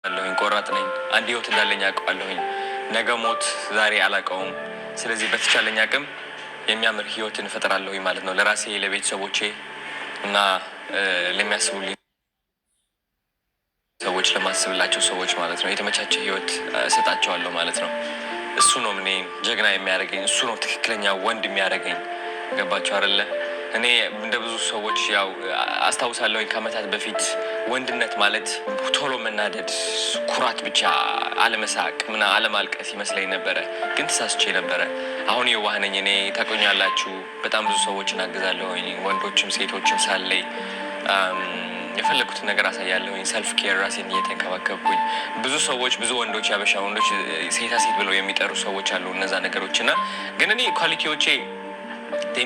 አለሁኝ። ቆራጥ ነኝ። አንድ ህይወት እንዳለኝ አውቀዋለሁኝ። ነገ ሞት ዛሬ አላውቀውም። ስለዚህ በተቻለኝ አቅም የሚያምር ህይወትን እፈጥራለሁኝ ማለት ነው፣ ለራሴ፣ ለቤተሰቦቼ እና ለሚያስቡልኝ ሰዎች፣ ለማስብላቸው ሰዎች ማለት ነው። የተመቻቸ ህይወት እሰጣቸዋለሁ ማለት ነው። እሱ ነው እኔ ጀግና የሚያደርገኝ፣ እሱ ነው ትክክለኛ ወንድ የሚያደርገኝ። ገባችሁ አይደለ? እኔ እንደ ብዙ ሰዎች ያው አስታውሳለሁኝ፣ ከአመታት በፊት ወንድነት ማለት ቶሎ መናደድ፣ ኩራት ብቻ፣ አለመሳቅ ምና አለማልቀስ ይመስለኝ ነበረ። ግን ተሳስቼ ነበረ። አሁን የዋህ ነኝ እኔ፣ ታውቁኛላችሁ። በጣም ብዙ ሰዎችን አግዛለሁኝ፣ ወንዶችም ሴቶችም ሳለይ የፈለጉትን ነገር አሳያለሁኝ። Self care፣ ራሴን እየተንከባከብኩኝ። ብዙ ሰዎች፣ ብዙ ወንዶች፣ ያበሻ ወንዶች ሴታ ሴት ብለው የሚጠሩ ሰዎች አሉ። እነዛ ነገሮች እና ግን እኔ quality ዎቼ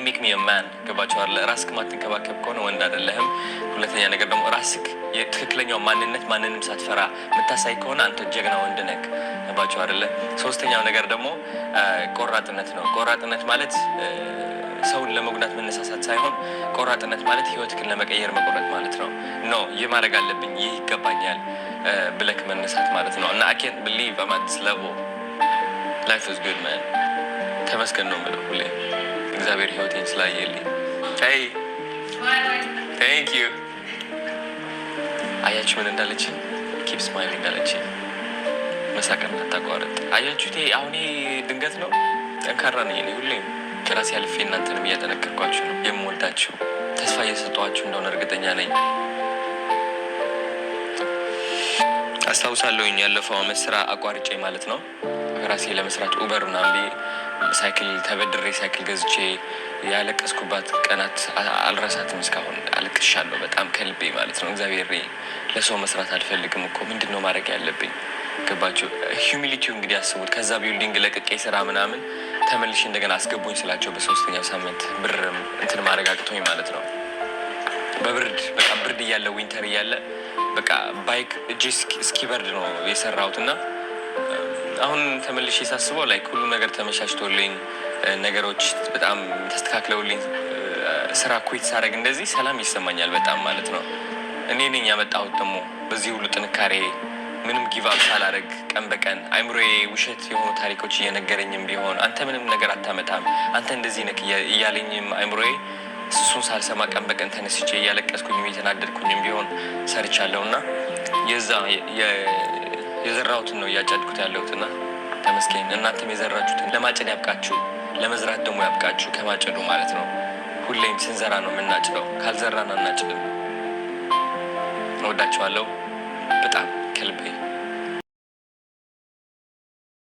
make me man። ገባችሁ አይደለ? ራስክ ማትንከባከብ ከሆነ ወንድ አይደለህም። ሁለተኛ ነገር ደግሞ ራስክ የትክክለኛው ማንነት ማንንም ሳትፈራ የምታሳይ ከሆነ አንተ ጀግና ወንድ ነህ። ገባችሁ አይደለ? ሶስተኛው ነገር ደግሞ ቆራጥነት ነው። ቆራጥነት ማለት ሰውን ለመጉዳት መነሳሳት ሳይሆን ቆራጥነት ማለት ህይወትክን ለመቀየር መቆረጥ ማለት ነው። No፣ ይህ ማድረግ አለብኝ፣ ይህ ይገባኛል ብለክ መነሳት ማለት ነው። እና አይ ካንት ብሊቭ አም አት ዲስ ሌቭል። ላይፍ ኢዝ ጉድ ማን። ተመስገን ነው የምለው ሁሌ እግዚአብሔር ህይወቴን ስላየልኝ። Hey, thank you። አያችሁ ምን እንዳለችኝ? "Keep smiling" አለችኝ። መሳቅን አታቋርጥ። አያችሁት? ይሄ አሁን ይሄ ድንገት ነው። ጠንካራ ነኝ እኔ። ሁሌም ከራሴ አልፌ እናንተንም እያጠነከርኳችሁ ነው። የምወዳችሁ፣ ተስፋ እየሰጠኋችሁ እንደሆነ እርግጠኛ ነኝ። አስታውሳለሁኝ፣ ያለፈው አመት ስራ አቋርጬ ማለት ነው፣ ራሴ ለመስራት Uber ምናምን ብዬ ሳይክል ተበድሬ ሳይክል ገዝቼ ያለቀስኩባት ቀናት አልረሳትም። እስካሁን አልቅሻለሁ በጣም ከልቤ ማለት ነው። እግዚአብሔር፣ ለሰው መስራት አልፈልግም እኮ፣ ምንድን ነው ማድረግ ያለብኝ? ገባችሁ? Humility ው እንግዲህ አስቡት። ከዛ building ለቅቄ ስራ ምናምን ተመልሼ እንደገና አስገቡኝ ስላቸው በሶስተኛው ሳምንት ብር እንትን ማድረግ አቅቶኝ ማለት ነው። በብርድ፣ በቃ ብርድ እያለ፣ winter እያለ፣ በቃ bike እጄ እስኪበርድ ነው የሰራሁት። እና አሁን ተመልሼ ሳስበው like ሁሉ ነገር ተመቻችቶልኝ፣ ነገሮች በጣም ተስተካክለውልኝ ስራ quit ሳደርግ እንደዚህ ሰላም ይሰማኛል በጣም ማለት ነው። እኔ ነኝ ያመጣሁት ደግሞ በዚህ ሁሉ ጥንካሬ፣ ምንም give up ሳላደርግ፣ ቀን በቀን አይምሮዬ ውሸት የሆኑ ታሪኮች እየነገረኝም ቢሆን፣ አንተ ምንም ነገር አታመጣም፣ አንተ እንደዚህ ነክ እያለኝም አይምሮዬ፣ እሱን ሳልሰማ ቀን በቀን ተነስቼ እያለቀስኩኝም እየተናደድኩኝም ቢሆን ሰርቻለሁ። እና የዛ የዘራሁትን ነው እያጨድኩት ያለሁትና ተመስገን። እናንተም የዘራችሁትን ለማጨድ ያብቃችሁ፣ ለመዝራት ደግሞ ያብቃችሁ ከማጨዱ ማለት ነው። ሁሌም ስንዘራ ነው የምናጭደው፣ ካልዘራን አናጭድም። እወዳችኋለሁ በጣም።